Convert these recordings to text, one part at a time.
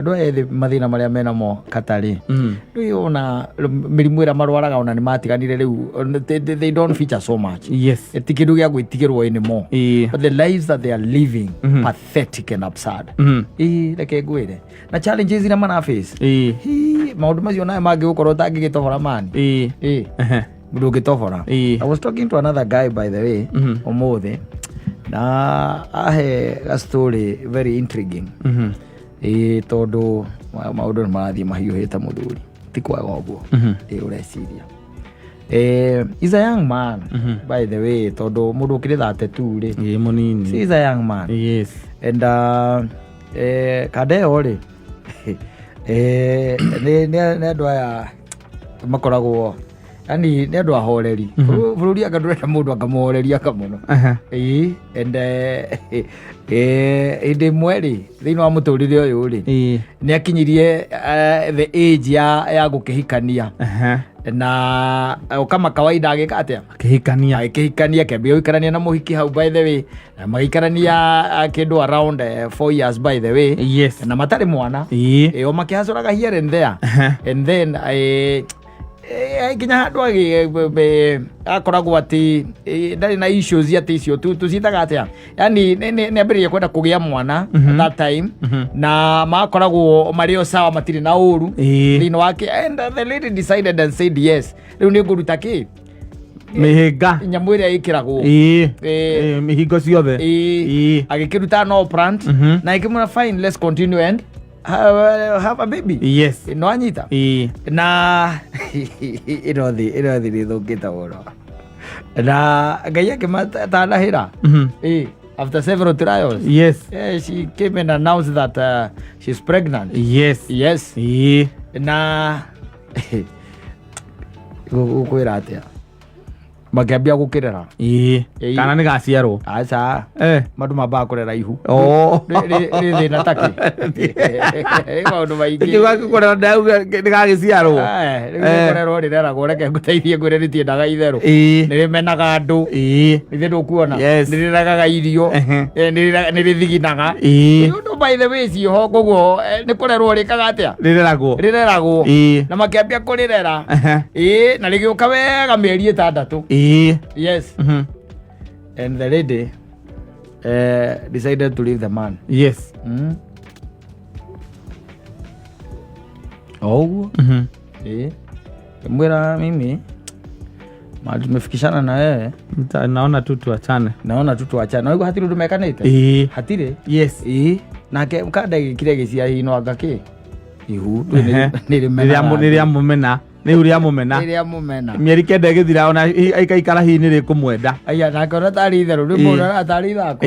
Andũ aya ethĩ mathĩna marĩa menamo katarĩ rĩu ona mĩrimũ ĩrĩa marwaraga ona nĩ matiganire rĩu, they don't feature so much. Ti kĩndũ gĩa gwĩtigĩrwo anymore. But the lives that they are living, pathetic and absurd. Ĩĩ, reke ngwĩre na challenges iria maraface. Hii, maũndũ macio nayo mangĩgũkorwo ũtangĩgĩtohora mani. Ĩĩ. Ndũngĩtohora. I was talking to another guy, by the way, ũmũthĩ, na ahe a story very intriguing. Ĩĩ, tondũ maũndũ nĩ marathiĩ mahiũhĩte, mũthuri, ti kwaga ũguo. Ĩĩ, ũreciria. He's a young man, by the way, tondũ mũndũ ũkĩrĩ 32 rĩ, Ĩĩ, mũnini. He's a young man. And kanda ĩyo rĩ, nĩ andũ aya makoragwo, yani nĩ andũ ahoreri. Bũrũri anga ndũrenda mũndũ akamũhoreria aka mũno. Ĩĩ, and hĩndĩ ĩmwe rĩ, thĩinĩ wa mũtũrĩre ũyũ rĩ, nĩ akinyirie the age ya gũkĩhikania. Na kama kawaida agĩka atĩa? Akĩhikania. Agĩkĩhikania, akĩambia gũikarania na mũhiki hau, by the way, na magĩikarania kĩndũ around 4 years, by the way, na matarĩ mwana. O makĩhacũraga here and there. And then nginya handũ akoragwo atĩ ndarĩ na issues atĩ icio tũciĩtaga atĩa, yani nĩ ambĩrĩria kwenda kũgĩa mwana at that time, na makoragwo marĩ o sawa, matirĩ na ũru thĩinĩ wake. And the lady decided and said, "Yes, rĩu nĩ ngũruta kĩ Mĩhĩnga. Nyamũ ĩrĩa ĩkĩragwo." Mĩhingo ciothe. Agĩkĩruta no plant na ĩkĩmwĩra, "Fine, let's continue and have a baby." No anyita. Na ĩrothi rĩthũkĩte mũno na Ngai akĩmatanahĩra. After several trials, she came and announced that she's pregnant. Yes. Na gũkwĩra atĩa, makĩambia gũkĩrera. Kana nĩ gaciarwo? Aca. Mandũ mambaga kũrera ihu. Rĩ thĩna takĩ rĩ maũndũ maingĩ. Kiuga kũrera ndauga nĩ gagĩciarwo. Rĩu nĩ kũrerwo rĩreragwo. Reke ngũteithie ngwĩre, rĩtiendaga itherũ. Nĩ rĩmenaga andũ. Ithe ndũkuona? Yes. Nĩ rĩregaga irio. Nĩ rĩthiginaga. Ũndũ, by the way, ciĩho koguo nĩ kũrerwo rĩkaga atĩa? Rĩreragwo. Rĩreragwo. Na makĩambia kũrĩrera. Ĩĩ, na rĩgĩũka wega mĩeri 6. Yes. And the lady decided to leave the man. O ũguo. Ĩĩ, mwĩra, "Mimi mahali tumefikishana na wewe, Naona tu tuachane." Naona tu tuachane. Naigua hatirĩ ũndũ mekanĩte. Hatirĩ. Ĩĩ, nake kanda gĩkire gĩcia hino anga kĩ ihu. Nĩ rĩmenaga. Nĩ rĩa mũmena, nĩ ihu rĩa mũmena. Nĩ rĩa mũmena. Mĩeri 9 ĩgĩthira, ona ikaikara hihi nĩ rĩkũmwenda. Aya, nake ona tarĩ itherũ rĩu, mũndũ tarĩ ithako.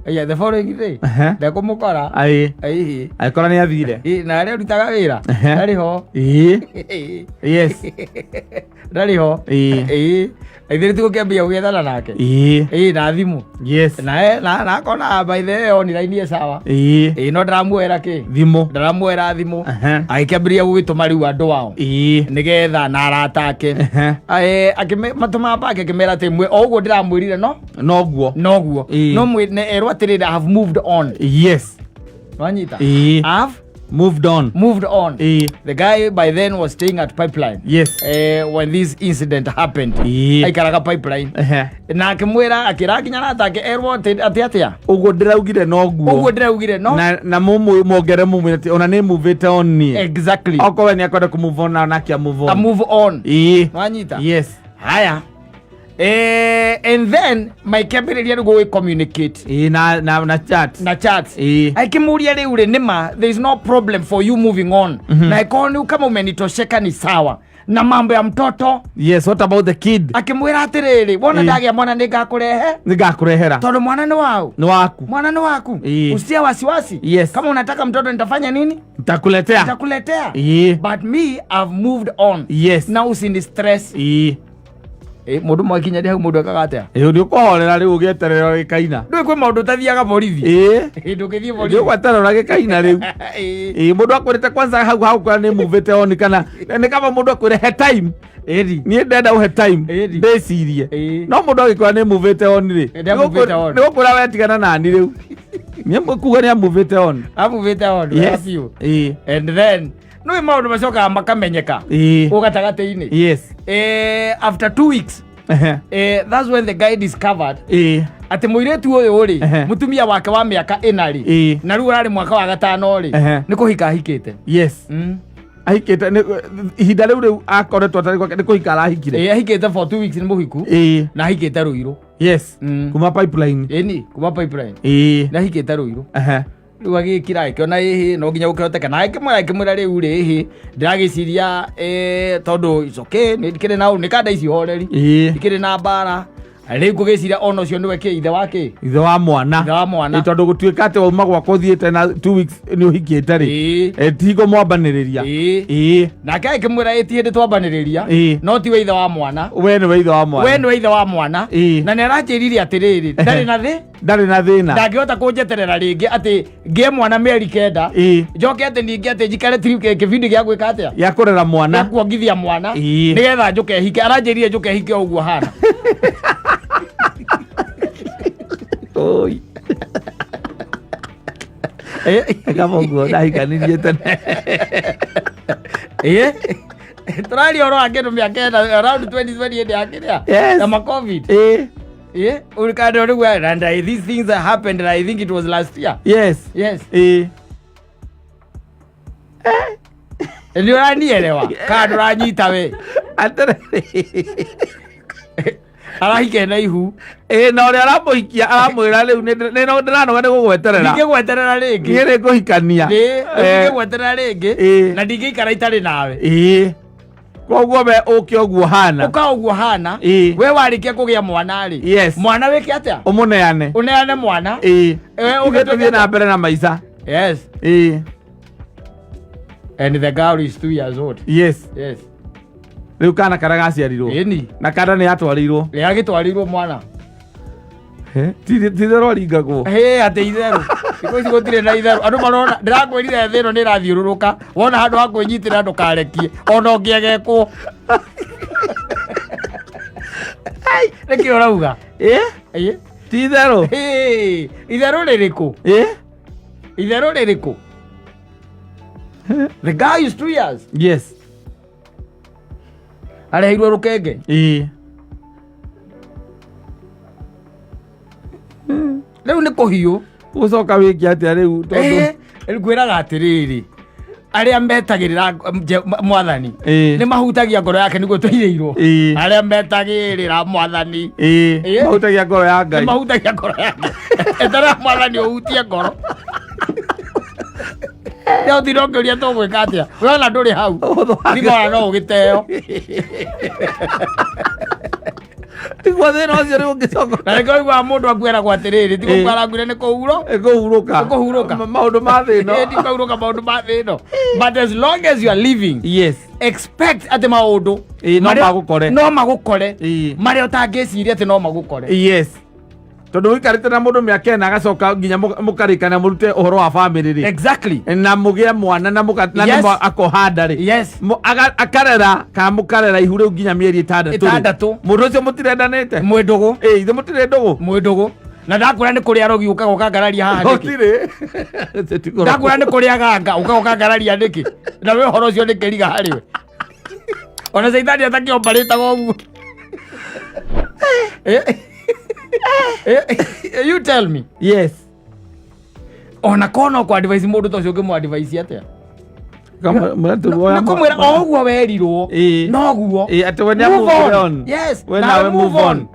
Aya, the following day ndekũmũkora. Aihi. Agĩkora nĩ athire. Ĩ, na arĩa ũrutaga wĩra ndarĩ ho. Ndarĩ ho. Ĩĩ, ithuĩ tũgũkĩambia gũgĩethana nake. Ĩĩ, na thimũ. Na akona, by the way, online ĩ sawa. Ĩĩ, no ndaramuoera kĩ? Thimũ. Ndaramuoera thimũ. Agĩkĩambĩrĩria gũgĩtũma rĩu andũ ao nĩgetha na arata ake. Akĩmatũma bake, akĩmera atĩ o ũguo ndĩramwĩrire no Noguo. Noguo. No erwo atĩrĩrĩ, "I have moved on." Wanyita? Ĩĩ. I have Moved on. Moved on. The guy by then was staying at Pipeline when this incident happened. Aikaraga Pipeline. Na akĩmwĩra, akĩra nginya arata ake erwo atĩ atĩa? Ũguo ndĩraugire noguo. Ũguo ndĩraugire no. Na muongere mumwĩre atĩ ona nĩ movĩte on niĩ. Okorwo we nĩ akwenda kũ move on, nake a move A on. move on. Wanyita? Yes. Haya, and then maikĩambĩrĩria rĩu gũgĩ communicate. Ĩĩ, na chat. Na chat. Akĩmũria, "Rĩu rĩ, nĩma there is no problem for you moving on? Na ĩkorwo nĩ kama umenitosheka, ni sawa. Na mambo ya mtoto?" Yes, what about the kid? Akĩmwĩra atĩrĩrĩ, "Wona ndagĩa mwana nĩ ngakũrehe." Nĩ ngakũrehera. Tondũ mwana nĩ wau? Nĩ waku. Mwana nĩ waku. Usitie wasiwasi. Kama unataka mtoto, nitafanya nini? Nitakuletea. Nitakuletea. But me, I've moved on. Na usini stress." Mũndũ mwakinya hau, mũndũ ekaga atĩa? Ĩĩ, nĩ ũkũhorera rĩu ũgĩeterera gĩkaina. Ndũĩ kwĩ maũndũ ũtathiaga borithi. Ndũngĩthiĩ Nĩ borithi. ũgweterera gĩkaina rĩu. Ĩĩ, mũndũ akwĩrĩte kwanza hau hau kwa nĩ movĩte on, kana nĩ kaba mũndũ akwĩre he time. Niĩ ndenda ũhe time ndĩcirie. No mũndũ agĩkwĩra nĩ movĩte on rĩ, Nĩ movĩte on. nĩ gũkwĩra we tigana nani rĩu. Nĩ kuga nĩ amuvĩte on. Amuvĩte on. Yes. Biũ. Ĩĩ. And then nĩ maũndũ macokaga makamenyeka Ĩĩ. å gatagatĩ-inĩ. Yes. After 2 weeks, that's when the guy discovered atĩ mũirĩtu ũyũ rĩ, mũtumia wake wa mĩaka 4 rĩ, na rĩu ararĩ mwaka wa gatano rĩ, nĩ kũhika ahikĩte. Ahikĩte ihinda rĩu akoretwo atarĩ gwake nĩ kũhika arahikire. Ĩĩ, ahikĩte for 2 weeks, nĩ mũhiku. Na ahikĩte Rũirũ. Kuma Pipeline. Ĩni, kuma Pipeline. Nĩ ahikĩte Rũirũ. Rĩu agĩkira akĩona ĩhĩ no nginya gũkĩhoteka, na akĩmwĩra rĩu rĩ, ĩhĩ ndĩragĩciria, tondũ it's okay, nĩ ndikĩrĩ na nĩ kanda ici horeri, ndikĩrĩ na mbara rĩu, ngũgĩciria ona ũcio nĩwe kĩ ithe wa kĩ Ithe wa mwana. Ithe wa mwana. Ĩ, tondũ gũtuĩka atĩ wauma gwakwa ũthiĩte na 2 weeks nĩ ũhikĩte rĩ, tigo mwambanĩrĩria. Nake akĩmwĩra ĩ ti hĩndĩ twambanĩrĩria, no tiwe ithe wa mwana. We nĩwe ithe wa mwana. We nĩwe ithe wa mwana. Na nĩ aranjĩrire atĩrĩrĩ, ndarĩ na thĩ Ndarĩ na thĩna. Ndangĩhota kũnjeterera rĩngĩ atĩ ngĩe mwana mĩeri 9, njoke atĩ ningĩ atĩ njikare kĩbindi gĩa gwĩka atĩa? Gĩa kũrera mwana. Gĩa kuongithia mwana, nĩgetha njũke hike. Aranjĩrire njũke hike o ũguo hana. Oi. Kama ũguo ndahikanirie tene. Ĩ tũraria ũhoro wa kĩndũ mĩaka 4, around 2020, hĩndĩ ya kĩrĩa ya ma COVID. Ũrikando rĩu, and these things that happened, and I think it was last year. Yes. Nĩ ũranielewa kana ndũranyita we? Atĩrĩrĩ. Arahike na ihu. Ĩ, na ũrĩa aramũhikia aramwĩra rĩu ndĩranoga nĩ gũgweterera. Ndingĩgweterera rĩngĩ. Niĩ nĩ ngũhikania. Ndingĩgweterera rĩngĩ. Na ndingĩikara itarĩ nawe. Ĩ, koguo we ũke ũguo hana. Ũka ũguo hana. We warĩkia kũgĩa mwana rĩ, mwana wĩke atĩa? Ũmũneane. Ũneane mwana. Ithuĩ tũthiĩ na mbere na maica. And the girl is 2 years old. Yes. Rĩu kana karĩa gaciarirwo na kana nĩ yatwarĩirwo. Agĩtwarĩirwo mwana. Ti itherũ aringagwo. Hĩ, atĩ itherũ? Thikũ ici gũtirĩ na itherũ. Andũ marona ndĩrakwĩrire thĩ ĩno nĩ ĩrathiũrũrũka. Wona handũ ha kwĩnyitĩrĩra ndũkarekie ona ũngĩegekwo. Nĩkĩ ũrauga? Ĩ? Ti itherũ. Hĩ, itherũ rĩrĩkũ? Itherũ rĩrĩkũ? The guy is 2 years. Areheirwo rũkenge. Rĩu nĩ kũhiũ. Ũcoka wĩke atĩa rĩu tondũ Rĩu ngwĩraga atĩrĩrĩ, arĩa metagĩrĩra mwathani nĩ mahutagia ngoro yake, nĩguo tũirĩirwo. Arĩa metagĩrĩra mwathani Mahutagia ngoro ya nĩ Ngai. Mahutagia ngoro yake. Eterera mwathani ũhutie ngoro. Nĩ ũthire ũngĩũria tũgwĩka atĩa, we ona ndũrĩ hau. Ũhũthũ wake. Thimũ ona no ũgĩteo. Tiguo thĩna ũcio rĩu ũngĩcoka. Na nĩkĩo ũiguaga mũndũ akueragwo atĩrĩrĩ, ti gũkua arakuire, nĩ kũhuro. Kũhurũka. Nĩ kũhurũka. Maũndũ ma thĩ ĩno. Ti kũhurũka maũndũ ma thĩ ĩno, but as long as you are living, expect atĩ maũndũ Ĩĩ, no magũkore. No magũkore marĩa ũtangĩciria atĩ no magũkore. Yes, tondũ ũikarĩte na mũndũ mĩaka 4, agacoka nginya mũkarĩkana mũrute ũhoro wa famĩlĩ rĩ, na mũgĩe mwana na na nĩmo akoha nda rĩ, akarera kana mũkarera ihu rĩu nginya mĩeri 6 rĩ. 6. Mũndũ ũcio mũtirendanĩte. Mwĩ ndũgũ. Ĩ, ithe mũtirĩ ndũgũ. Mwĩ ndũgũ, na ndakwĩra nĩ kũrĩa arogi ũkaga ũkangararia haha nĩkĩ? Gũtirĩ. Ndakwĩra nĩ kũrĩa ganga ũkaga ũkangararia nĩkĩ? Na we ũhoro ũcio nĩ kĩriga harĩ we, ona caitani atakĩombarĩtaga ũguo. You tell me. Ona korwo no kũ advise mũndũ ta ũcio, ũngĩmũ advise atĩa? Nĩ kũmwĩra o ũguo werirwo. Noguo. Ĩ, atĩ we nĩ Move amove on. on. Yes, We nawe nawe move move on. on.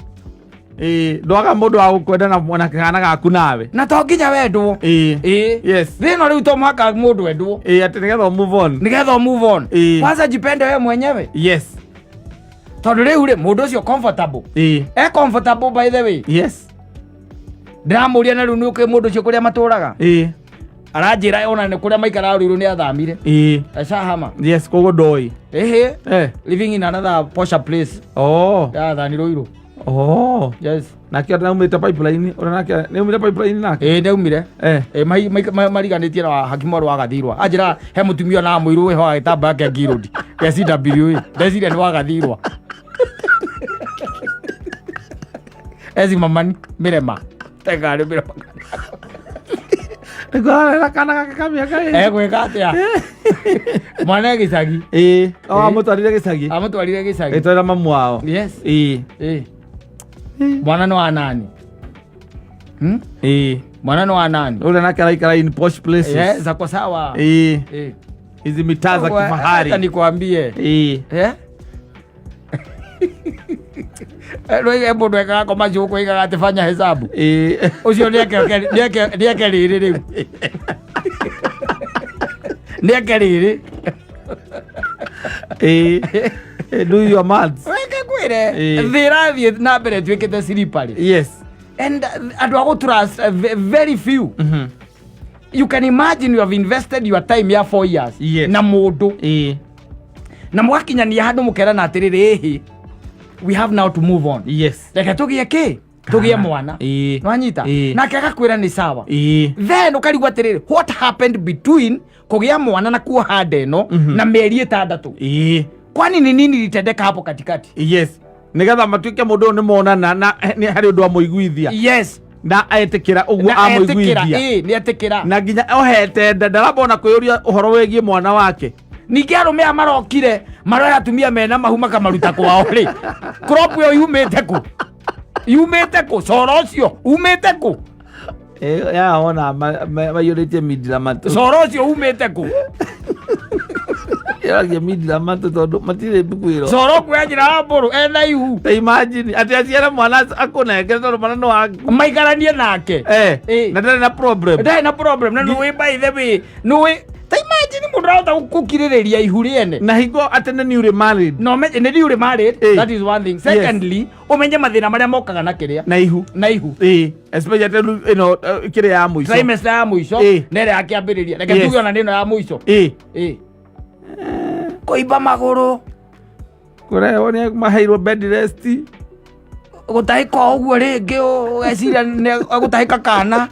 Ĩ, ndwaga mũndũ wa gũkwenda na kana gaku nawe. Na to nginya wendwo. Thĩ ĩno rĩu to mũhaka mũndũ endwo. Ĩ, atĩ nĩgetha ũ move on. Nĩgetha ũ move on. Kwanza jipende wewe mwenyewe. Tondũ rĩu rĩ, mũndũ ũcio comfortable, e comfortable, by the way. Ndĩramũria na rĩu nĩ ũkĩ mũndũ ũcio kũrĩa matũraga, aranjĩra ona nĩ kũrĩa maikaraga rĩu nĩ athamire. Acahama. Yes, koguo ndoĩ. Ĩhĩ, living in another posher place. Yathani Rũirũ. Yes. Nake naumĩte Pipeline, ũrĩa nake nĩaumĩte Pipeline nake. Ĩĩ, nĩaumire. Ĩ, mariganĩtie na hakimu wa Gathirwa. Anjĩra he mũtumia na mũirũ wĩho agĩtamba yake ngirũndi ya CWA, ndeciria nĩ wa Gathirwa eci mamani mĩrema tegarĩ mĩrema. Ngorera kana gake ka mĩaka ĩrĩ. Egwĩka atĩa mwana e gĩcagi? Ĩĩ, o amũtwarire gĩcagi. Amũtwarire gĩcagi. Ĩtwarĩra mamu wao. Yes. Ĩĩ. Ĩĩ. Mwana nĩ wa nani? Hmm? Ĩĩ. Mwana nĩ wa nani? Ũrĩa nake araikara in posh places. Yes, ako sawa. Ĩĩ. Ĩĩ. Hizi mitaa za Hata kifahari. nikwambie. Ĩĩ. Eh? Rä må ndå ekaga koma cå igaga atä fanya hesabu. Ĩĩ. Å cio nä eke rä rä rä u nä eke rä rä. Ĩĩ. Ĩĩ, do your maths. Reke ngwä re. Ĩĩ. Thä ĩrathiä na mbere ĩtuä kä te slippery. Yes. And andå a gå trust very few. You can imagine you have invested your time ya 4 years Yes. na mũndũ Ĩĩ. na mũgakinyania handũ mũkerana atĩrĩrĩ, ĩhĩ, we have now to move on. Yes. Reke tũgĩe kĩ, tũgĩe mwana. Ĩĩ. Nwanyita? Ĩĩ. Nake agakwĩra nĩ sawa. Ĩĩ. Then ũkarigwo atĩrĩrĩ, what happened between kũgĩa mwana na kuoha nda ĩno na mĩeri 6? Ĩĩ. Kwani ni nini litendeka hapo katikati? Yes. Nĩgetha matuĩke mũndũ ũyũ nĩ monana na nĩ harĩ ũndũ amũiguithia. Yes. Na etĩkĩra ũguo Na etĩkĩra. amũiguithia. Ĩĩ, nĩ etĩkĩra. Na nginya ohete nda ndaramba ona kwĩyũria ũhoro wĩgiĩ mwana wake. Ningĩ arũme aya marokire maroya atumia mena mahu makamaruta kwao rĩ, crop ĩyo yumĩte kũ? Yumĩte kũ? Coro ũcio umĩte kũ? Yaona maiyũrĩtie mindira matũ. Coro ũcio umĩte kũ? Yaragia mindira matũ tondũ matirĩ mbuguĩro. Coro kuoya njĩra wa mbũrũ ena ihu. Ta imagine atĩ aciare mwana akũnengere tondũ mwana nĩ waku. Maikaranie nake. Eh, Ĩĩ. na ndarĩ na problem. Ndarĩ na problem na nĩũĩ, by the way, nĩũĩ, ta imagine mũndũ arahota gũkirĩrĩria ihu rĩene. Na hingo atĩ nĩ newly married. No menye nĩ newly married. Ĩĩ. That is one thing. Secondly, ũmenye mathĩna marĩa mokaga na kĩrĩa na ihu. Na ihu. Ĩĩ, especially atĩ rĩu ĩno kĩrĩa ya mũico. Trimester ya mũico. Ĩĩ. Na ĩrĩa ya kĩambĩrĩria, reke tuge ona nĩ ĩno ya mũico. Ĩĩ. Ĩĩ. Kũimba magũrũ. Kũrehwo nĩ maheirwo bed rest. Gũtahĩka o ũguo rĩngĩ ũgeciria nĩ egũtahĩka kana.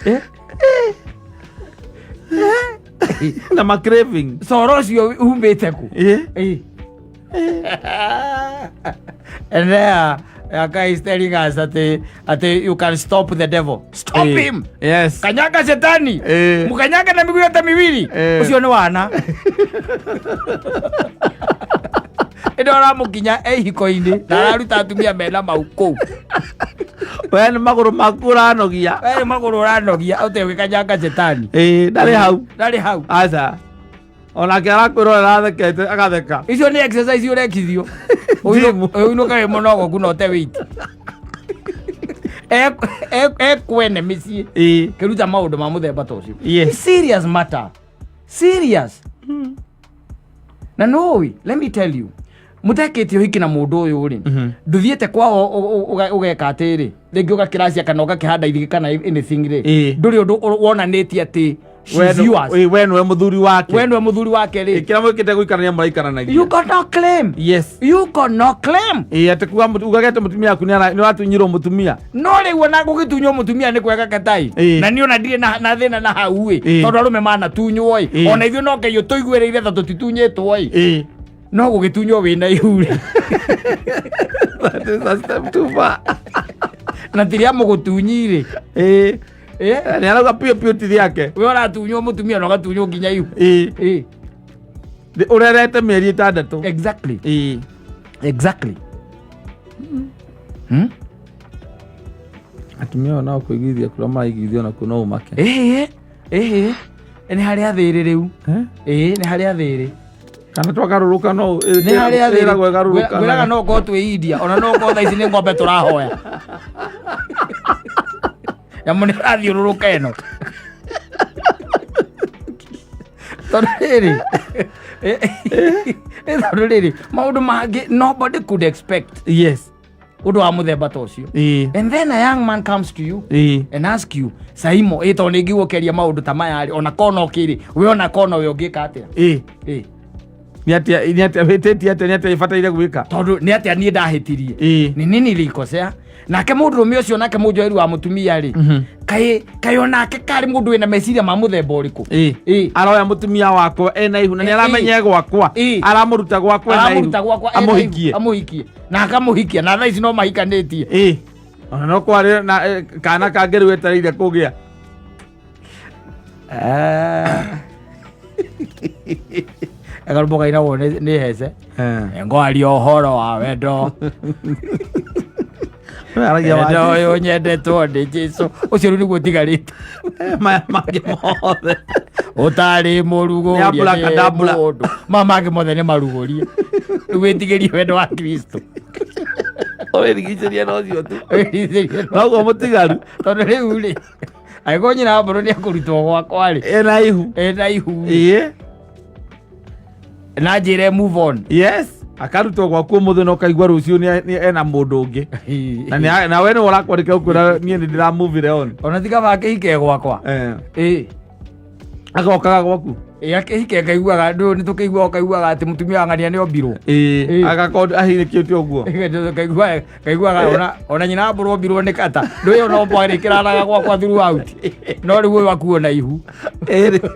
Eh? Na ma craving. Coro ũcio umĩte kũ? Ĩĩ. Ĩĩ. And there, Yaka is telling us atĩ you can stop the devil. Stop Ĩĩ. him. Yes. Kanyaga shetani. Ĩĩ. Mkanyage na miguu yote miwili. Ĩĩ. Ũcio nĩ wana. Ĩndĩ ũramũkinya e ihiko-inĩ na araruta atumia mena mau kũu. We nĩ magũrũ maku ũranogia. We nĩ magũrũ ũranogia ũtegũkanyanga shetani. Ĩĩ, ndarĩ hau. Ndarĩ hau. Aca. Onake arakwĩrorera athekete agatheka. Icio nĩ exercise ũrekithio. Gym. Ũinũke wĩ mũnogoku na ũte weight. Ekwene mĩciĩ. Ĩĩ. Kĩruta maũndũ ma mũthemba ta ũcio. Yes. It's serious matter. Serious. Na nũĩ, let me tell you, mũtekĩtie ũhiki na mũndũ ũyũ rĩ, ndũthiĩte kwao ũgeka atĩrĩ, rĩngĩ ũgakĩracia kana ũgakĩhanda ithigi kana anything rĩ, Ĩĩ. ndũrĩ ũndũ wonanĩtie atĩ she's We nĩ- yours. ĩĩ, we nĩwe mũthuri wake. We nĩwe mũthuri wake rĩ. Ĩ, kĩrĩa mwĩkĩte gũikarania mũraikaranagia. You got no claim. Yes. You got no claim. Ĩĩ, atĩ kuga ugage atĩ mũtumia waku nĩ ũratunyirwo mũtumia. No rĩu ona gũgĩtunywo mũtumia nĩ kwega ketai. Ĩĩ. Na niĩ ona ndirĩ na thĩna na hau ĩ, Ĩĩ. tondũ arũme manatunywo ĩ. Ĩĩ. Ona ithuĩ no Ngai ũtũiguĩrĩire tha tũtitunyĩtwo ĩ. Ĩĩ. No gũgĩtunywo wĩna ihu rĩ. That is a step too far. Na tiria mũgũtunyi rĩ. Ĩĩ. Ĩ? Nĩ arauga piũ piũ ti rĩake. We ũratunywo mũtumia na ũgatunywo nginya ihu. Ĩĩ. Ĩĩ. Ũrerete mĩeri 6. Exactly. Ĩĩ. Exactly. Atumia aya nao kũiguithia kũrĩa maraiguithio nakuo no ũmake. Ĩĩ. Ĩĩ. Nĩ harĩa thĩrĩ rĩu. Eh? Ĩĩ, nĩ harĩa thĩrĩ. Kana twagarũrũka no Nĩ harĩa thĩrĩ. ĩragwo ĩgarũrũka. Ngwĩraga no ũkorwo twĩ India, ona no ũkorwo thaa ici nĩ ng'ombe tũrahoya. Nyamũ nĩ ĩrathiũrũrũka ĩno. Tondũ rĩrĩ, tondũ rĩrĩ, maũndũ mangĩ nobody could expect Yes. ũndũ wa mũthemba ta ũcio. Ĩĩ. And then a young man comes to you Ĩĩ. and ask you, Saimo, ĩ tondũ nĩ ngigua ũkĩaria maũndũ ta maya rĩ, ona kono ũkĩrĩ, we ona kono we ũngĩka atĩa? Ĩĩ. Ĩ. Nĩ atĩa nĩ atĩa hĩtĩtie atĩa nĩ atĩa ĩbataire gwĩka? Tondũ nĩ atĩa niĩ ndahĩtirie? Ĩĩ. Nĩ nini nilikosea? Nake mũndũrũme ũcio nake mũnjoeri wa mũtumia rĩ, kaĩ onake karĩ mũndũ wĩna meciria ma mũthemba ũrĩkũ? Ĩĩ. Ĩĩ. Aroya mũtumia wakwa ena ihu na nĩ Ĩĩ. aramenya gwakwa. Ĩĩ. Aramũruta gwakwa ena ihu. Aramũruta gwakwa ena ihu, Amũhikie. amũhikie na akamũhikia na thaa ici no mahikanĩtie. Ĩĩ. Ona no kwarĩ na kana kangĩ rĩu etereire kũgĩa. Akarũmbo kainagwo nĩ hece ngwaria ũhoro wa wendo. Aragia wa wendo Jesũ. ũyũ nyendetwo nĩ Jesũ ũcio rĩu nĩguo ũtigarĩte. Maya mangĩ mothe ũtarĩ mũrugũrie Nĩ abracadabra. nĩ mũndũ maya mangĩ mothe nĩ marugũrie rĩu wĩtigĩrie wendo wa Kristo. Ũrĩrigicĩria na ũcio tu. Wĩtigĩrie Noguo mũtigaru. Tondũ rĩu rĩ angĩkorwo nyina wa mbũrũ nĩ ekũrutwo gwakwa rĩ Ena ihu. Ena ihu. Ĩĩ. Na njĩre move on. Yes, akarutwo gwaku ũmũthĩ na ũkaigua rũciũ nĩ ena mũndũ ũngĩ na na we nĩwe ũrakwandĩkĩra ũkwĩra niĩ nĩ ndĩramuvire on. Ona tiga akĩhike gwakwa. Ĩĩ. Agokaga gwaku. Ĩĩ, akĩhike ngaiguaga ndũ nĩ tũkĩigua ũkaiguaga atĩ mũtumia wa ng'ania nĩ ombirwo. Ĩĩ. Ĩĩ. Agakorwo ahirĩkĩte ũguo. Kaiguaga ona nyina wa mbũrũ ombirwo nĩ kata ndũĩ ona ombwo arĩkĩraraga gwakwa throughout no rĩu ũyũ akuo na ihu. Ĩĩ.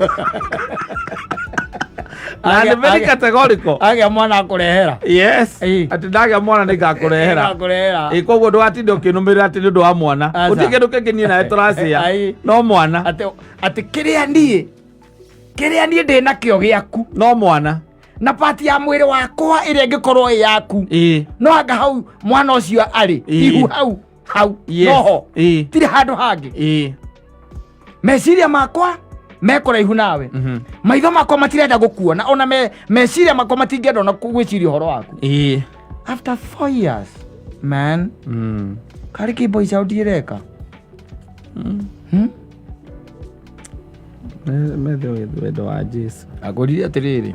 Na nĩ very categorical. Agĩa mwana akũrehera. Yes. Ĩĩ. Atĩ ndagĩa mwana nĩ ngakũrehera. Akũrehera. Ĩĩ, koguo ndũgatinde ũkĩnũmĩrĩra atĩ nĩ ũndũ wa mwana. Aca. Gũtirĩ kĩndũ kĩngĩ niĩ nawe tũracĩa. Ai. No mwana. Atĩ kĩrĩa niĩ ndĩ nakĩo gĩaku No mwana. Na pati ya mwĩrĩ wakwa ĩrĩa ĩngĩkorwo ĩ yaku. Ĩĩ. No anga hau mwana ũcio arĩ. Ĩĩ. Ihu hau hau. Yes. Noho. Ĩĩ. Tirĩ handũ hangĩ. Ĩĩ. Meciria makwa mekũraihu nawe. Maitho makwa matirenda gũkuona ona meciria makwa matingĩenda ona gwĩciria ũhoro waku. Ĩĩ. After 4 years man. Karĩ kĩ boy child ĩreka? Methe wendo wa Jesu. Agũrire atĩrĩrĩ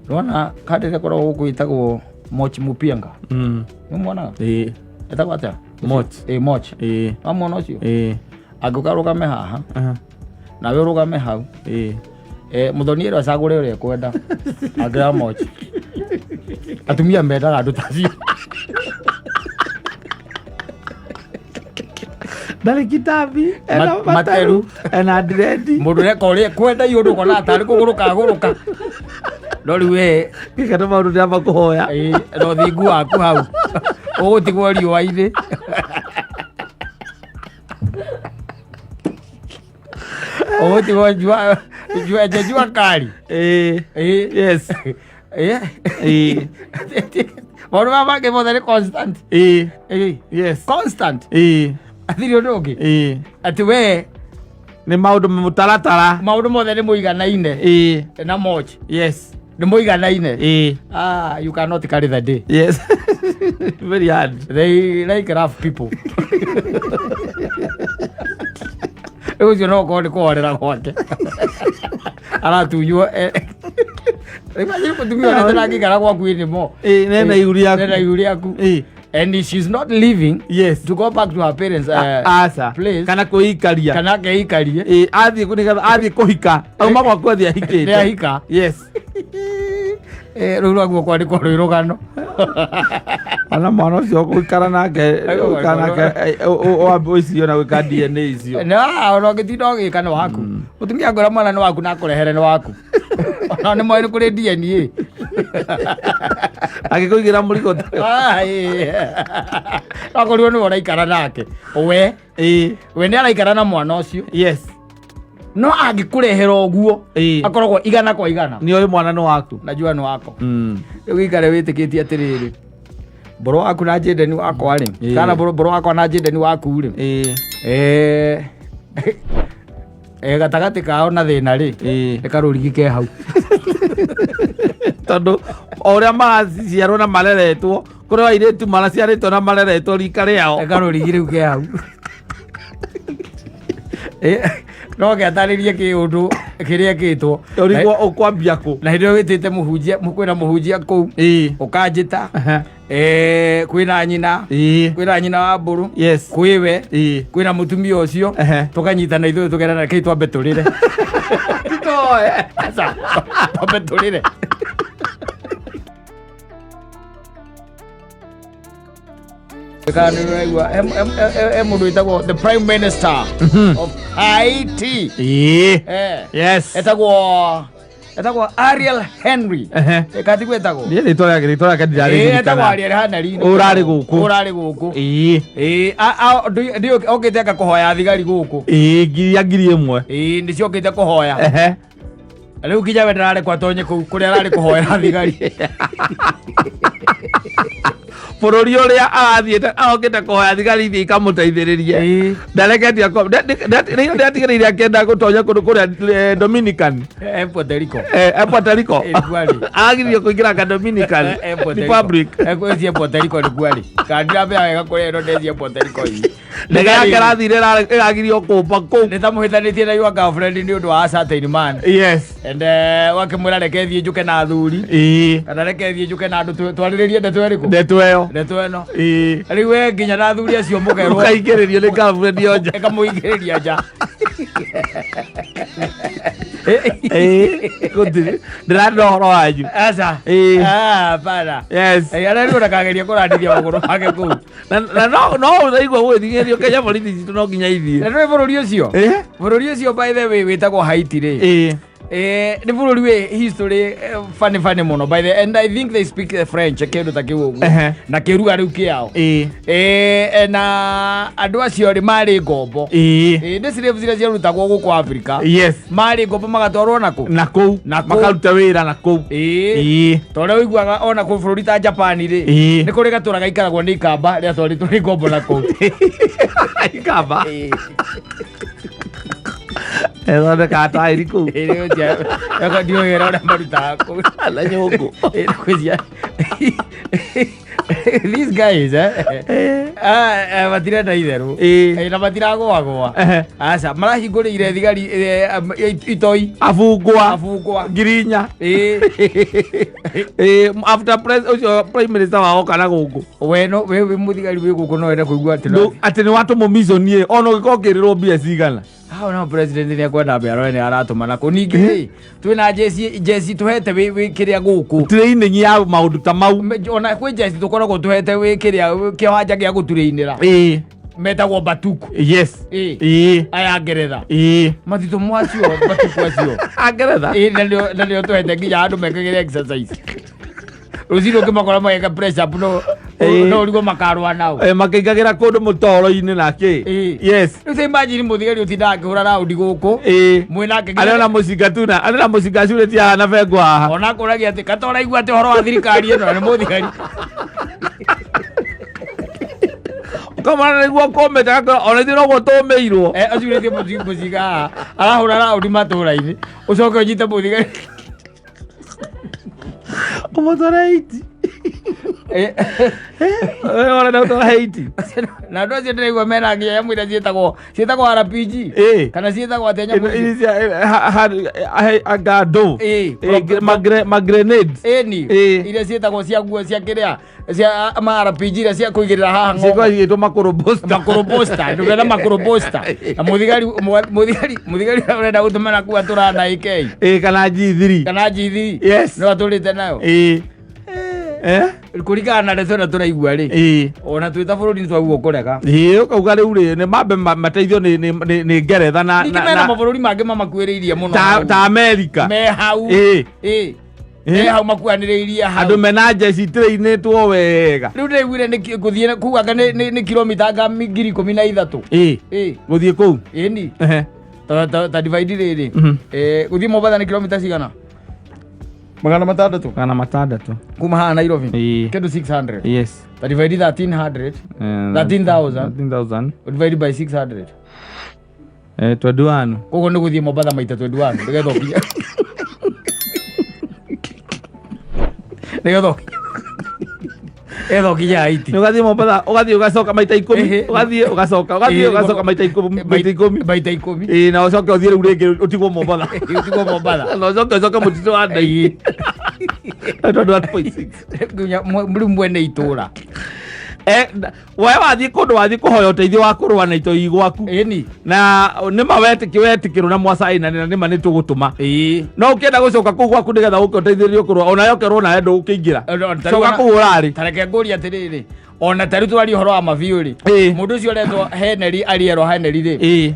nĩwona kandi ĩrĩa ĩkoragwo gũkũ ĩtagwo Moch Mupianga. Nĩũmuonaga? Ĩĩ. Ĩtagwo atĩa? Moch. Ĩĩ, Moch. Ĩĩ. Wamwona ũcio? Ĩĩ. Angĩũka rũgame haha nawe ũrũgame hau. Ĩĩ. Mũthoni ĩrĩa acagũre ũrĩa ekwenda angĩra Moch. Atumia mendaga andũ ta acio. Ndarĩ kitabi ena Materu. materu ena ndiredi. Mũndũ ũreka ũrĩa ekwenda iũndũ ũkona tarĩ kũgũrũka agũrũka no rĩu we Gĩka nĩ maũndũ ndĩramba kũhoya. Ĩĩ, na ũthingu waku hau ũgũtigwo riũa-inĩ. Ũgũtigwo jua jua jua kali. Ĩĩ. Ĩĩ. Yes. Ĩĩ. Ĩĩ. Maũndũ maya mangĩ mothe nĩ constant. Ĩĩ. Ĩĩ. Yes. Constant. Ĩĩ. Athiri ũndũ ũngĩ. Ĩĩ. Atĩ we Nĩ maũndũ mũtaratara. Maũndũ mothe nĩ mũiganaine. Ĩĩ. Na Moch. Yes. Nĩ mũiganaine. Ĩĩ. Ah, you cannot carry the day. Yes. Very hard. They like rough people. Rĩu ũcio no ũkorwo nĩ kũhorera gwake aratunywo. Imagine mũtumia ũrĩa ndĩrangĩikara gwaku anymore. Ĩĩ, nena ihu rĩaku. Nena ihu rĩaku. Ĩĩ. And she's not leaving Yes. to go back to her parents Aca. place. Kana kwĩikaria. Kana akeikarie. Ĩĩ, athiĩ nĩgetha athiĩ kũhika auma gwaku athiĩ ahikĩte. Nĩ ahika. Yes. Rĩu rwaguo kwandĩkwo rwĩ rũgano. Ana mwana ũcio ũgũikara nake ũgũikara nake wambe ũicio na gwĩka DNA icio. Na ona ũngĩtinda ũgĩka nĩ waku mũtumia ngwĩra mwana nĩ waku na akũrehere nĩ waku ona nĩ moĩ nĩ kũrĩ DNA. Agĩkũigĩra mũrigo. Ah, ĩĩ. Akorirwo nĩwe ũraikara nake we. Ĩĩ. We nĩ araikara na mwana ũcio. Yes. No angĩkũrehera ũguo Ĩĩ. akoragwo igana kwa igana. Nĩ ũĩ mwana nĩ waku. Najua nĩ wako. Rĩu gĩikare wĩtĩkĩtie atĩrĩrĩ mbũrũ waku na njĩndeni wakwa rĩ Ĩĩ. kana mbũrũ wakwa na njĩndeni waku rĩ. Ĩĩ. Gatagatĩ kao na thĩna rĩ Ĩĩ. nĩ karũrigi ke hau. Tondũ o ũrĩa maraciarwo na mareretwo kũrĩ airĩtu maraciarĩtwo na mareretwo rika rĩao. Nĩ karũrigi rĩu ke hau. No gĩatarĩrie kĩũndũ kĩrĩa kĩtwo. Ũrigwo ũkwambia kũ. Na hĩndĩ ĩyo wĩtĩte mũhunjia kwĩna mũhunjia kũu. Ĩĩ. Ũkanjĩta. Kwĩna nyina. Ĩĩ. Kwĩna nyina wa mbũrũ. Yes. Kwĩwe. Ĩĩ. Kwĩna mũtumia ũcio. Tũkanyitana ithuĩ tũkerana kĩi twambe tũrĩre. Titoe. Aca, twambe tũrĩre. Kana nĩ ũraigua he mũndũ wĩtagwo the prime minister of Haiti. Ĩĩ. Eh. Yes. Etagwo Etagwo Ariel Henry. Kati gwetagwo. Niĩ rĩtwa rĩake Etagwo ndiraririkana. Ariel Henry. Ũrarĩ gũkũ. Ũrarĩ gũkũ. Ĩĩ. Ĩĩ, okĩte anga kũhoya thigari gũkũ. Ĩĩ, ngiri ya 1000. Ĩĩ, nĩciokĩte kũhoya. Rĩu nginya we ndararekwo atonye kũu kũrĩa ararĩ kũhoera thigari. Bũrũri ũrĩa arathiĩte arokĩte kũhoya thigari ithiĩ ikamũteithĩrĩrie. Ndareketie rĩrĩa ndiatigĩrĩire akĩenda gũtonya kũndũ kũrĩa Dominican. Puerto Rico. Puerto Rico. Nĩkuo arĩ. Agiririo kũingĩra ka Dominican Puerto Rico. Republic. Kwĩcie Puerto Rico nĩkuo arĩ. Kana ndiramenya wega kũrĩa ĩno ndĩcie Puerto Rico ii. Ndege yake ĩrathire ĩragirio kũmba kũu. Nĩ ta mũhĩtanĩtie na your girlfriend nĩ ũndũ wa a certain man. And wakĩmwĩra reke thiĩ njũke na athuri. Kana reke thiĩ njũke na andũ twarĩrĩrie ndeto ĩrĩkũ? Ndeto ĩyo. Ndeto ĩno. Rĩu we nginya na athuri acio mũkerwo. Ũkaingĩrĩrio nĩ girlfriend yo nja. Ĩkamũingĩrĩria nja. Ĩĩ, gũtirĩ ndĩrarĩ ũhoro wanyu. Aca. Ĩĩ. Ah, hapana. Ararĩu ndakageria kũrandithia magũrũ make kũu. Na no ũraigua gwĩthing'ĩrĩrio Kenya borithi citũ no nginya Na ithiĩ. nĩũĩ bũrũri ũcio? Bũrũri ũcio, by the way, wĩtagwo Haiti rĩ. Nĩ bũrũri wĩ history funny funny mũno, by the, and I think they speak French, kĩndũ ta kĩu ũguo. Na kĩruga rĩu kĩao. Na andũ acio rĩ marĩ ngombo. Nĩ slaves iria ciarutagwo gũkũ Africa. Marĩ ngombo magatwarwo nakũ? Na kũu. Na kũu. Makaruta wĩra na kũu. Ta ũrĩa ũiguaga ona kũ bũrũri ta Japan rĩ. Nĩ kũrĩ gatũra gaikaragwo nĩ ikamba rĩatwarĩtwo nĩ ngombo na kũu. Ikamba. Ĩthondekaga taĩri kũu. Ndiũĩ wĩra ũrĩa marutaga kũu. Na nyũngũ. Kwĩcia these guys, matirenda itherũ. Na matiragũagũa. Aca, marahingũrĩire thigari itoi. Abungwa. Abungwa. 4,000. After ũcio prime minister wao kana gũkũ. We no we wĩ mũthigari wĩ gũkũ no wende kũigua atĩ Atĩ nĩ watũmwo mission ĩ ona ũngĩkorwo ũkĩrĩrwo mbia cigana. Hau no president nĩ ekwenda mbia nĩ aratũma nako. Ningĩ rĩ, twĩna jeci jeci tũhete wĩ kĩrĩa gũkũ. Training ya maũndũ ta mau. Ona kwĩ jeci tũkoragwo tũhete wĩ kĩrĩa kĩwanja gĩa gũturĩinĩra. Metagwo batuku. Aya Ngeretha. Mathitũ mwacio batuku acio. Angeretha. Ĩĩ, na nĩo tũhete nginya andũ mekagĩre exercise. Rũcinĩ ũkĩmakora mageka press up no no ũrigwo makarũa nao. Makĩingagĩra kũndũ mũtoro-inĩ na kĩ. Rĩu ta imagine mũthigari ũtindaga akĩhũra raundi gũkũ. Mwĩnake. Arĩ ona mũcinga tuna, arĩ na mũcinga curĩtie haha na bengo haha. Ona akũragia atĩ kata ũraigua atĩ ũhoro wa thirikari ĩno nĩ mũthigari. Ũkamona nĩguo kũmĩte gakora ona ithuĩ noguo tũmĩirwo. Acurĩtie mũcinga haha arahũra raundi matũra-inĩ, ũcoke ũnyite mũthigari. Ũmũtware Haiti. Ũrenda gũtwara Haiti. Na andũ acio ndĩraigua mena nginya nyamũ iria ciĩtagwo RPG. Kana ciĩtagwo atĩa nyamũ icio? Ici anga ndũ. Magrenades. Ĩni. Iria ciĩtagwo cia nguo cia kĩrĩa cia ma RPG iria cia kũigĩrĩra haha ng'ongo. Cikoragwo igĩtwo makũrũ booster. Makũrũ booster, ndũgena makũrũ booster na mũthigari ũrenda gũtũmana kua tũrana AK. Ĩĩ, kana G3. Kana G3. No atũrĩte nayo. Kũringana na ndeto ĩrĩa tũraigua rĩ, ona twĩ ta bũrũri nĩ twagua kũrega. Ĩĩ, ũkauga rĩu rĩ nĩ mambe mateithio nĩ Ngeretha na Ningĩ mena mabũrũri mangĩ mamakuĩrĩirie mũno ta hau. Ta Amerika. Me hau. Me hau makuanĩrĩirie hau. Andũ mena njeci trainĩtwo wega. Rĩu ndĩraiguire nĩ gũthiĩ kuu anga nĩ kilomita anga 13,000. Gũthiĩ kũu. Ĩni. Ta divide rĩrĩ. Gũthiĩ Mombatha nĩ kilomita cigana? 600. 600. Kuma haha Nairobi. Kĩndũ 600. Ta divide 1300. 13,000. 13,000. Divide by 600. 21. Koguo nĩ gũthiĩ Mombatha maita 21 nĩgetha ũkinye Haiti. Nĩ ũgathiĩ Mombatha, ũgathiĩ ũgacoka maita 10. Ũgathiĩ ũgacoka, ũgathiĩ ũgacoka maita 10, maita 10. Maita 10. Ĩĩ, na ũcoke ũthiĩ rĩu rĩngĩ ũtigwo Mombatha. Ũtigwo Mombatha. Na ũcoke mũtitũ wa Ndai. 21.6. Nginya rĩu mwene itũra. We wathiĩ kũndũ, wathiĩ kũhoya ũteithio wa kũrũa na itoi gwaku. Na nĩma wetĩkĩrwo na mwacainanĩra nĩma nĩ tũgũtũma. No ũkĩenda gũcoka kũu gwaku nĩgetha ũke ũteithĩrĩrio kũrũa, ona yokerwo nawe ndũgũkĩingĩra. Coka kũu ũrarĩ. Ta reke ngũrie atĩrĩrĩ, Ona ta rĩu twaria ũhoro wa mabiũ rĩ, mũndũ ũcio ũretwo Henry, Ariel Henry rĩ,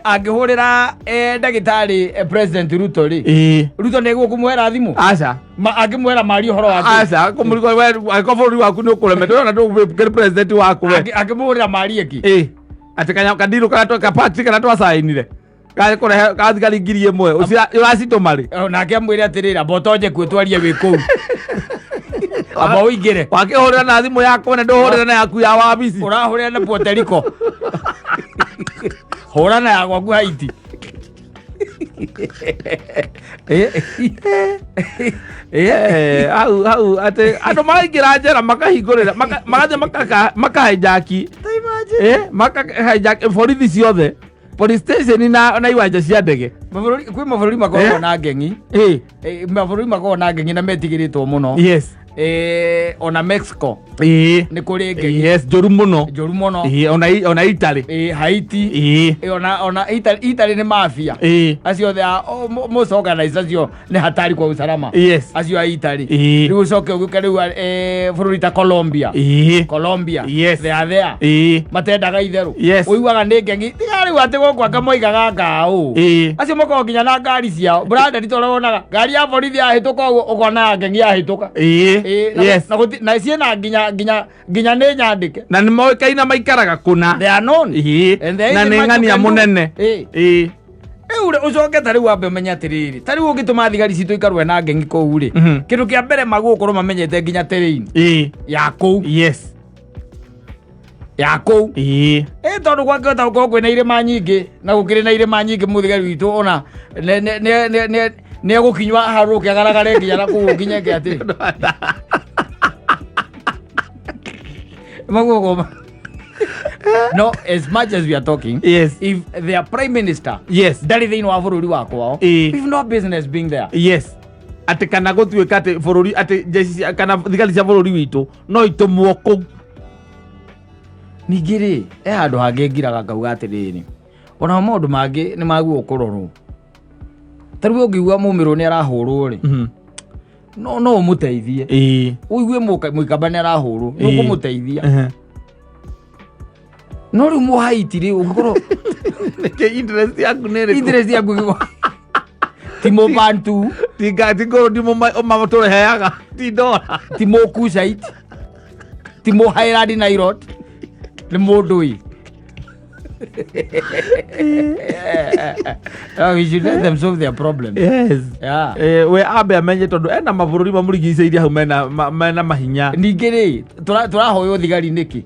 angĩhũrĩra ndagĩtarĩ President Ruto rĩ, Ruto nĩ egũkũmwera thimũ? Aca. Angĩmwera marie ũhoro wa kĩ? Aca, kũmũrigo we angĩkorwo bũrũri waku nĩ ũkũremetwo ona ndũgũkĩrĩ president waku we. Angĩmũhũrĩra marie kĩ? Atĩ kanya kandirũ karĩa kapati karĩa twacainire kũrehe ka thigari 1000 ũracitũma rĩ? Nake amwĩre atĩrĩrĩ, amba ũtonye kuo twarie wĩ kũu, amba ũingĩre. Wakĩhũrĩra na thimũ yakwa na ndũhũrĩra na yaku ya wabici. Ũrahũrĩra na Puerto Rico, hũra na ya gwaku Haiti. Hau hau atĩ andũ maraingĩra njera makahingũrĩra magathiĩ makahijack, makahijack borithi ciothe, police station na iwanja cia ndege. Mabũrũri, kwĩ mabũrũri makoragwo na ngengi. Mabũrũri makoragwo na ngengi na metigĩrĩtwo mũno. Ona Mexico nĩ kũrĩ ngengi. Yes, njũru mũno. Njũru mũno. Ona Italy. Haiti. Ona Italy nĩ mafia. Acio othe most organized, acio nĩ hatari kwa usalama. Acio a Italy. Rĩu ũcoke ũgĩũke rĩu bũrũri ta Colombia. Colombia. They are there. Matendaga itherũ. Ũiguaga nĩ ngengi tiga rĩu atĩ gũkũ anga moigaga ngaũ. Acio makoragwo nginya na ngari ciao branded, tondũ wonaga ngari ya borithi yahĩtũka ũguo ũkona ngengi yahĩtũka. Na ciĩna nginya nĩ nyandĩke. Na nĩ moĩkaine maikaraga kũna. They are known. And they Na nĩ ng'ania mũnene. Rĩu rĩ, ũcoke ta rĩu wambe ũmenye atĩrĩrĩ, ta rĩu ũngĩtũma thigari citũ ikarũe na ngengi kũu rĩ, kĩndũ kĩa mbere magũkorwo mamenyete nginya terrain ya kũu. Ya kũu. Tondũ gwakĩhota gũkorwo kwĩna irĩma nyingĩ na gũkĩrĩ na irĩma nyingĩ, mũthigari witũ ona nĩ egũkinywa harũke agaragare nginya na kũu nginya eke atĩ maguo. No, as much as we are talking, if their prime minister ndarĩ thĩinĩ wa bũrũri wa kwao, we've no business being there. Yes, atĩ kana gũtuĩka atĩ bũrũri atĩ jeshi kana thigari cia bũrũri witũ no itũmwo kũu. Ningĩ rĩ, he handũ hangĩ ngiraga ngauga atĩrĩrĩ, ona maũndũ mangĩ nĩ maguo kũrorwo. Ta rĩu ũngĩigua mũmĩrũ nĩ arahũrwo rĩ, no ũmũteithie. Ũigue mũikamba nĩ arahũrwo, nĩ ũkũmũteithia. No rĩu mũhaiti rĩ, ũngĩkorwo Nĩkĩ interest yaku nĩ ĩrĩkũ? Interest yaku ti mũbantu. Ti ngũrũ tũreheaga ti ndora. Ti mũkucait, ti mũhairandi nairot, nĩ mũndũ ĩ. Oh, we should let them solve their problems. Yeah. We ambe amenye tondũ ena mabũrũri mamũrigicĩirie hau mena mahinya. Ningĩ rĩ, tũrahoywo thigari nĩkĩ?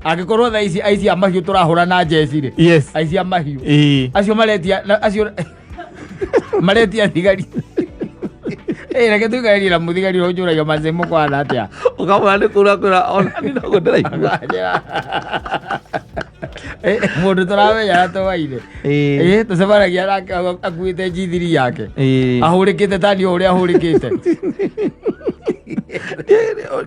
Angĩkorwo thaa ici aici a mahiũ tũrahũra na njeci rĩ, aici a mahiũ acio maretia acio maretia thigari. Reke tuikarĩrie na mũthigari ũrĩa ũnjũragia mace mũkwana atĩa. Ũkamwĩra nĩ kũra kwĩra ona ni noguo ndĩraigua. Mũndũ tũramenya twaire tũcemanagia nake akuĩte G3 yake, ahũrĩkĩte tani o ũrĩa ahũrĩkĩte.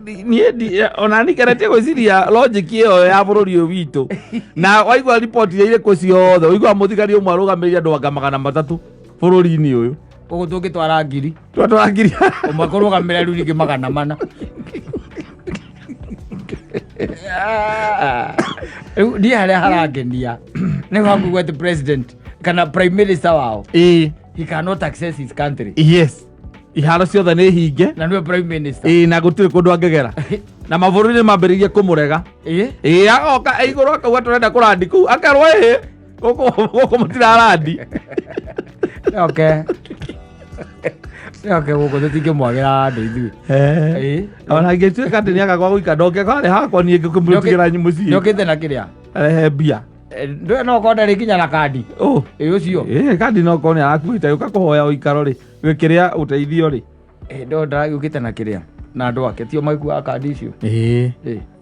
Niĩ ona nikeretie gwĩciria logic ĩyo ya bũrũri ũyũ witũ, na waigua riboti iria irĩkũ ciothe, ũiguaga mũthigari ũmwe arũgamĩrĩire andũ anga 300 bũrũri-inĩ ũyũ. Koguo tũngĩtwara 1000, twatwara 1000, ũmwe kũrũgamĩrĩra rĩu rĩngĩ 400. Rĩu niĩ harĩa harangenia nĩ hakuga atĩ president kana prime minister wao, he cannot access his country. Yes, iharo ciothe nĩ hinge. Na nĩwe prime minister. Na gũtirĩ kũndũ angĩgera, na mabũrũri nĩ mambĩrĩirie kũmũrega. Agoka igũrũ akauga tũrenda kũrandi kũu, akerwo ĩhĩ, gũkũ mũtirarandi. Okay, gũkũ tũtingĩmwagĩra handũ ithuĩ. Ona ingĩtuĩka atĩ nĩaga gwa gũikara, ndoke kwarĩ hakwa niĩ ngĩkũmũtigĩra mũciĩ. Nĩokĩte na kĩrĩa? Arehe mbia. Ndũĩ no korwo ndarĩ nginya na kandi. Oh. Ĩ ũcio. Kandi no korwo nĩ arakuĩte gũka kũhoya ũikaro rĩ, gĩkĩrĩa ũteithio rĩ. Ndo ndaragĩũkĩte na kĩrĩa na andũ ake tio magĩkuaga kandi icio.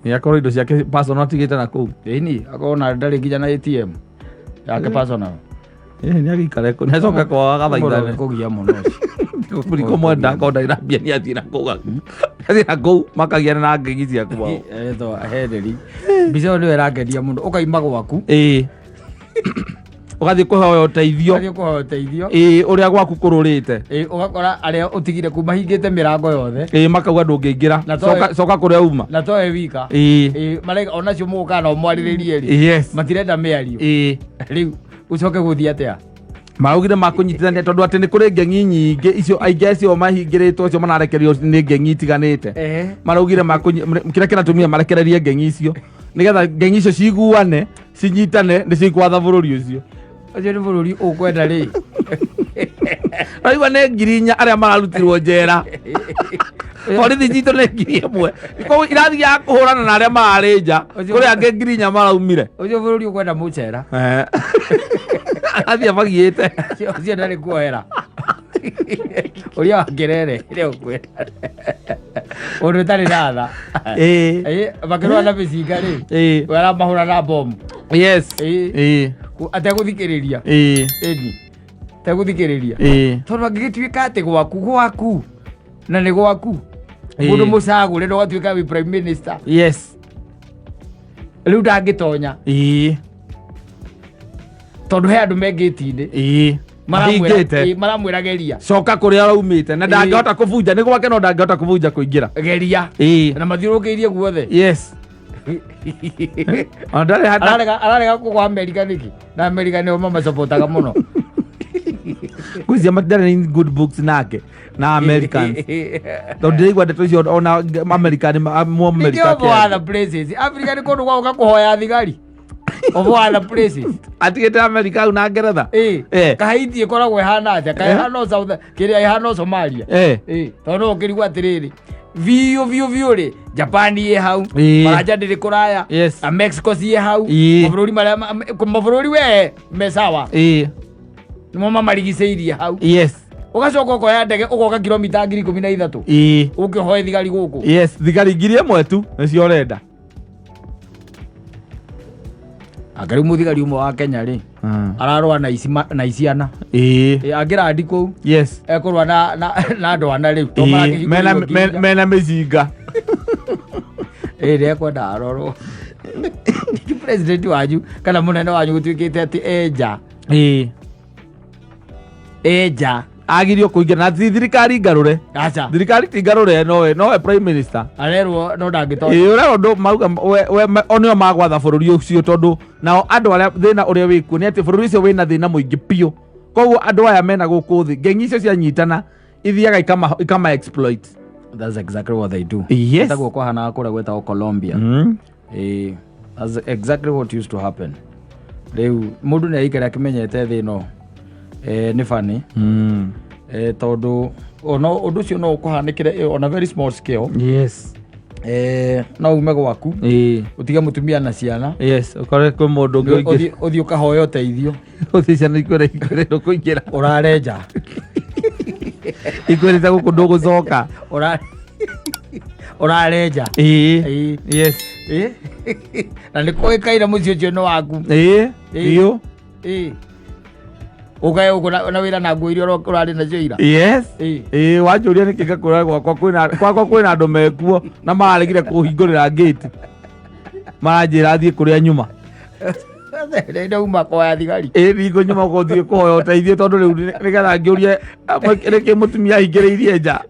Nĩ akorwo indo ciake personal atigĩte na kũu. Ĩni akorwo na ndarĩ nginya na ATM yake personal. Nĩ agĩikare kũ nĩ acoke kwao agathaithane. Kũgia mũno ũcio. Kũriko mwenda akorwo ndarĩ na mbia nĩ athiĩ na kũu, athiĩ na kũu makagiana na ngigi cia kwao. Etwo Henry, mbica ĩyo nĩyo ĩrangenia mũno, ũkaima gwaku. Ũgathiĩ kũhoya ũteithio. Ũgathiĩ kũhoya ũteithio. Ĩĩ, ũrĩa gwaku kũrũrĩte. Ĩĩ, ũgakora arĩa ũtigire kuu mahingĩte mĩrango yothe. Ĩĩ, makauga ndũngĩingĩra. Na Coka, coka kũrĩa uma. Na toe wika. Ĩĩ. Ĩĩ, marega onacio mũgũkaga nao mwarĩrĩrie rĩ, matirenda mĩario. Rĩu ũcoke gũthiĩ atĩa? Maraugire makũnyitithania tondũ atĩ nĩ kũrĩ ngeng'i nyingĩ icio, aingĩ acio mahingĩrĩtwo acio manarekererio nĩ ngeng'i itiganĩte. Maraugire kĩrĩa kĩratũmire marekererie ngeng'i icio nĩgetha ngeng'i icio ciguane, cinyitane, nĩ cigwatha bũrũri ũcio. Ũcio nĩ bũrũri ũkwenda rĩ? Raigua nĩ 4,000 arĩa mararutirwo njera, borithi citũ nĩ 1,000, koguo irathiaga kũhũrana na arĩa mararĩ nja. Kũrĩ angĩ 4,000 maraumire. Ũcio bũrũri ũkwenda mũcera. Athiĩ magiĩte. Ũcio ndarĩ kuohera ũrĩa wa ngerere ĩrĩa ũkwenda ũndũ ũtarĩ na tha. Makĩrũa na mĩcinga rĩ, we aramahũra na bomu. Ategũthikĩrĩria. Ĩni, ategũthikĩrĩria. Tondũ angĩgĩtuĩka atĩ gwaku na nĩ gwaku, mũndũ mũcagũre na ũgatuĩka wĩ prime minister, rĩu ndangĩtonya tondũ he andũ me ngĩti-inĩ Mahingĩte. Maramwĩra geria. Coka kũrĩa ũraumĩte, na ndangĩhota kũbunja, nĩ gwake no ndangĩhota kũbunja kũingĩra. Geria. Na mathiũrũrũkĩirie guothe. Ona ndarĩ hata. Ararega kũgwa Amerika nĩkĩ, na Amerika nĩo mamacopotaga mũno? Ngwĩciria matirarĩ in good books nake na Americans, tondũ ndĩraigua ndeto icio ona America nĩ mu America. Nĩkĩo of other places, Africa nĩ kũndũ gwa gũka kũhoya thigari, of other places. Atigĩte America au na Ngeretha. Kahaiti ĩkoragwo ĩhana atĩa? Kaĩ ĩhana o South kĩrĩa, ĩhana o Somalia? Tondũ no ũkĩrigwo atĩrĩrĩ, biũ biũ biũ rĩ, Japan ĩ hau, Faranja ndĩrĩ kũraya, na Mexico ciĩ hau. Mabũrũri marĩa mabũrũri we me sawa, nĩmo mamarigicĩirie hau. Ũgacoka ũkoya ndege ũgoka kilomita 13,000 ũkĩhoe thigari gũkũ. Yes, thigari 1,000 tu nĩcio ũrenda. Anga rĩu mũthigari ũmwe wa Kenya rĩ, ararũa na ici na iciana. Angĩrandi kũu, ekũrũa na andũ ana rĩu to marakĩhingũrĩrwo 4,000. Mena mĩcinga. Ĩĩ, nĩekwenda arorwo. Ningĩ president wanyu kana mũnene wanyu gũtuĩkĩte atĩ enja enja Agirio kũingĩra na ti thirikari ngarũre. Aca. Thirikari ti ngarũre, nowe prime minister. Arerwo no ndangĩtonya. Ĩĩ, ũrĩa ũndũ mauga o nĩo magwatha bũrũri ũcio, tondũ nao andũ arĩa thĩna ũrĩa wĩkuo nĩ atĩ bũrũri ũcio wĩna thĩna mũingĩ biũ, koguo andũ aya mena gũkũ thĩ, ngeng'i icio cianyitana ithiaga ikama exploit. That's exactly what they do. Taguo kwahanaga kũrĩa gwĩtagwo Colombia. That's exactly what used to happen. Rĩu mũndũ nĩ aikare akĩmenyete thĩ ĩno, nĩ funny, tondũ ona ũndũ ũcio no ũkũhanĩkĩre on a very small scale. No ume gwaku, ũtige mũtumia na ciana. Yes, ũkore kwĩ mũndũ ũngĩ ũingĩ. Ũthiĩ ũkahoya ũteithio. Ũthiĩ ciana ikwĩre ikwĩre ndũkũingĩra. Ũrarenja. Ikwĩrĩte gũkũ ndũgũcoka. Ũrarenja. Na nĩ kũĩkaine mũciĩ ũcio nĩ waku. Biũ. Ũkae gũkũ na wĩra na nguo iria ũrarĩ nacio ira. Ĩĩ, wanjũria nĩkĩ ngakũra gwakwa kwĩna andũ mekuo na mararegire kũhingũrĩra gate, maranjĩra thiĩ kũrĩa nyuma. Ndauma koya thigari. Ĩĩ, ningũ nyuma gũthiĩ kũhoya ũteithio, tondũ rĩu nĩgetha ngĩũrie nĩkĩ mũtumia ahingĩrĩirie nja.